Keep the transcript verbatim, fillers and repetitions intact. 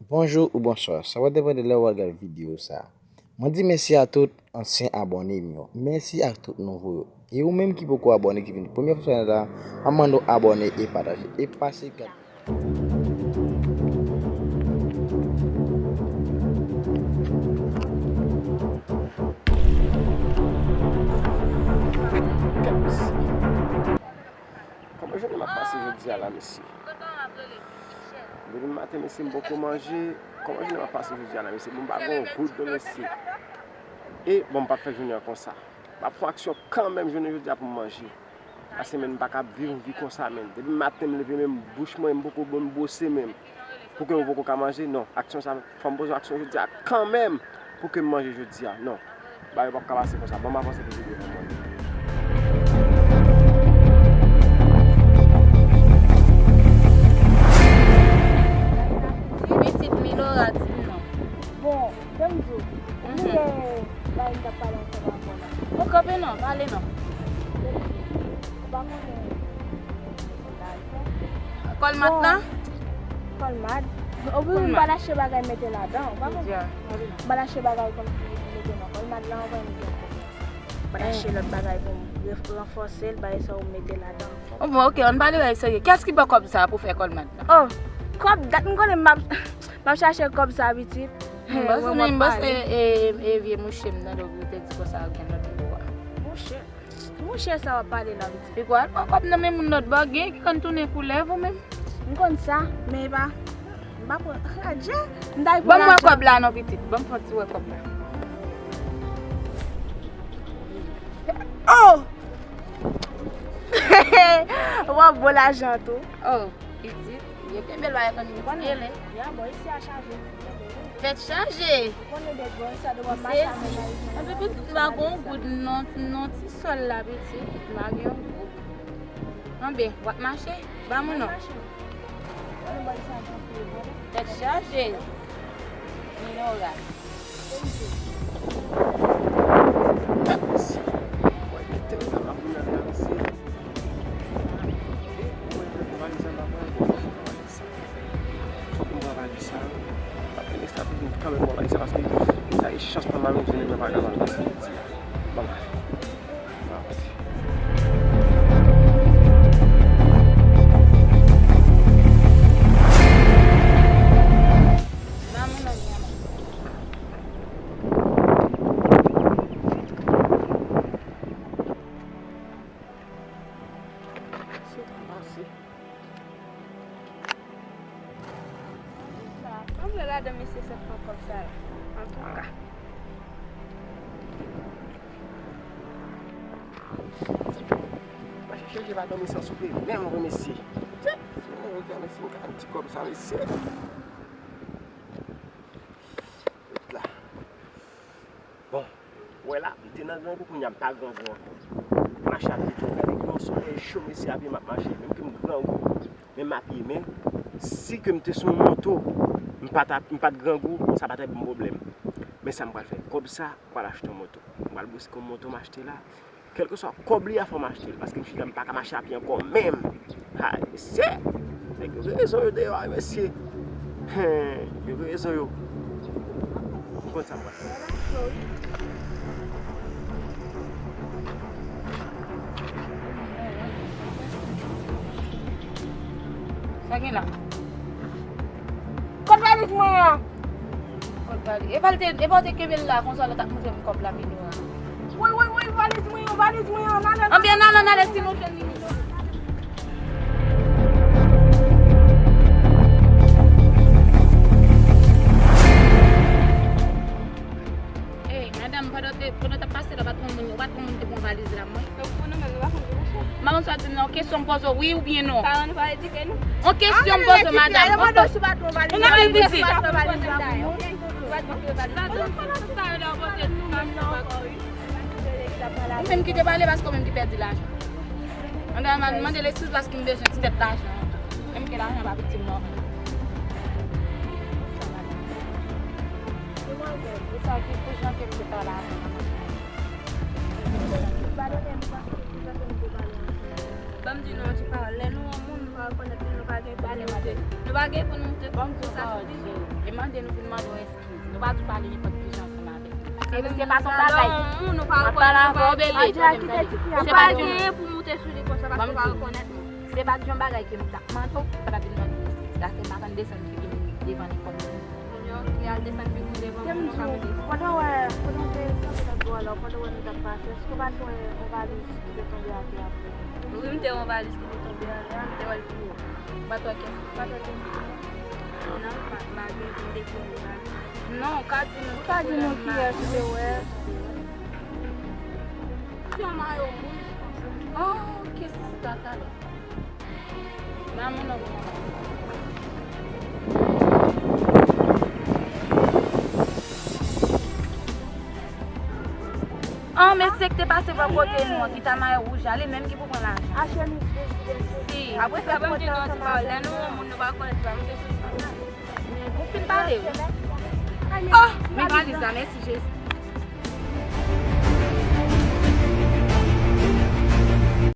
Bonjou ou bonswa, sa va depann de lè w al gade videyo sa a. Mwen di mèsi a tout ansyen abòne m yo. Mèsi ak tout nouvo yo. E ou menm ki poko abòne, ki vin premye fwa sou chanèl la, m ap mande w abòne e pataje. E pase gade. Kòman jounen m ap pase jodi a la, mesye? Depi maten, mesye, m poko manje. Kòman jounen m ap pase jodi a la, mesye? Bon, m pa gen yon goud non, mesye. E, bon, m p ap fè jounen an konsa. M ap fè aksyon kanmenm jounen jodi a pou m manje. Paske, men, m pa ka viv yon vi konsa, men. Depi maten, m leve, men, bouch mwen, m poko bon, m bwose, men. Pou ke m poko ka manje, non. Aksyon sa, fò m poze aksyon jodi a kanmenm pou ke m manje jodi a. Non. Bagay yo p ap ka pase konsa. Ban m avanse pou videyo an mwen. Ti pitit Milora, di m non. Bon, fè m di w, ou konnen bagay m t ap pale ansanm avè w la. Bon, kanpe non, pale non. Ou pa konnen Kòlmat la? Kòlmat. Ou pa konn m pa l achte bagay mete ladan. Ou pa konn m pa l achte bagay kòmsi mete nan kòlmat la, anvan m mete yon kòb konsa. M pa l achte lòt bagay pou m ranfòse l, bagay sa ou mete ladan. Oh, bon, ok, ann pale bagay serye. Kiyès ki ba w kòb sa pou fè kòlmat la? Oh, kòb dat m konnen m ap, m ap chache kòb sa pitit. M panse, m panse e, e vye mouche m nan, donk, ou te di konsa, gen lòt nèg ou a. Mouche. Mouche sa w ap pale la, pitit. Pitit, al pran kòb nan men moun lòt bò, gen ki konn tounen koulèv ou menm. M konn sa, men e pa, m pa pran, adje, m ta pran lajan. Ban m wè kòb la non, pitit. Ban m fè ti wè kòb la. Oh! W ap bon lajan tou. Oh, pitit. Yo kenbe l bagay konn itilize. Ya, bò isi a chaje. Tèt chaje. Ou konnen bèt bò isi a dwe w ap mache a men ayisyen. Anpi pitit m pa gen yon goud non, non ti sòl la pitit. M pa gen yon goud. Anben, w ap mache? Ba m non. Konnen bò isi a jan pou yo bon. Tèt chaje. Milora. Mwen mete sa pa pou nan la mesye. Mwen mete valiz la pa pou nan valiz sa. Fòk m pran valiz sa. M ap rele sa pou m kanmenm pran valiz sa paske sa e chans pa m al jwenn nan pa ka mal pase jodi a. Ban m ale. M ap avanse. Ann vle ladan mesye sot pran kòb sa la. Antouka. Mache chèche pa dòmi san soupe menm vre mesye. Tchè, si mwen retan mesye m ka yon ti kòb sa mesye. Ret la. Bon, ou wè la, m te nan grangou, kounye a m pa grangou ankò. Mache ap pete, gade yon solèy cho mesye, a pye m ap mache, menm ke m grangou, men m a pye, men si ke m te sou yon moto, m pa t ap, m pa t grangou, sa pa t ap ban m pwoblèm. Men sa m pral fè, kòb sa, m pral achte yon moto. M pral bouske yon moto m achte la. Kèlkeswa kòb li a, fò m achte l, paske m chita, m pa ka mache a pye ankò menm. Ay, mesye! Nèg yo gen rezon yo deyò a, mesye. Hen, yo gen rezon yo. M konn sa m pral fè. Sa gen la? Kot valiz mwen an? Kot valiz? E pa l te, e pa w te kenbe l la konsa, lè w t ap montre m kòb la, Milora? Woy, woy, woy, valiz mwen an, valiz mwen an, n ale, n ale. Anben, n ale, n ale, si nou jwenn li, Milora. Ey, madanm, pandan w te, pandan w t ap pase la, pa t yon moun, pa t yon moun te pran valiz la, mwen. M pa konn sa w di m nan, yon kesyon m poze w, wi oubyen non? Paran nou pa edike nou. Yon kesyon m poze w, madanm. Ou nan edike. Ou menm ki te pale paske ou menm ki pèdi lajan. Ann mande l eskiz paske m bezwen ti tèt lajan an tou. Menm ke lajan pa piti m non. Demwazèl, e sa ki pou jan ke m te pale avè w nan maten an. Padone m paske pou jan ke m te pale ansanm. Ban m di nou yon ti pawòl. Lè nou yon moun, nou pa rekonèt li, nou pa gen kominote. Nou pa gen pou nou moute konsa sou video. E mande nou vin mande yon eskiz. Nou pa di pale nenpòt kijan ansanm avè l. Se pa yon bagay. Nou pa pale avè w, bebe. Tande m, tande. Se pa di yon, pou moute sou li konsa paske w pa rekonèt nou. Se pa di yon bagay ke m t ap mande w, sa pa vin mande yon eskiz. La se madanm desann figi m devan nenpòt moun. Kounye a, al desann figi w devan moun, nou ka mete. Pandan w wè, pandan w te kanpe nan bò la, pandan w wè nou t ap pase, èske w pa t wè yon valiz ki te tonbe atè a? Wi, m te wè yon valiz ki te tonbe atè a, m te wè l pi wo. Ou pa t wè kès, ou pa t wè kès. Non, m pa, m pa gen, m dekouvri valiz. Non, ou ka di nou. Ou ka di nou kiyès ou te wè? Se yon mayo wouj konsa. Oh, kès sa talè. Ba moun nan pou mwen. Oh, mesye ki te pase bò kote nou an, ki ta mayo wouj la, li menm ki pou pran lajan. A chemiz wouj ki te sou. Si. Apre sa, ban m di nou yon ti pawòl. Lè nou wè yon moun nou pa konèt, se pa moute sou li konsa. Ou fin pale, wi. Oh, men valiz la, mèsi Jezi.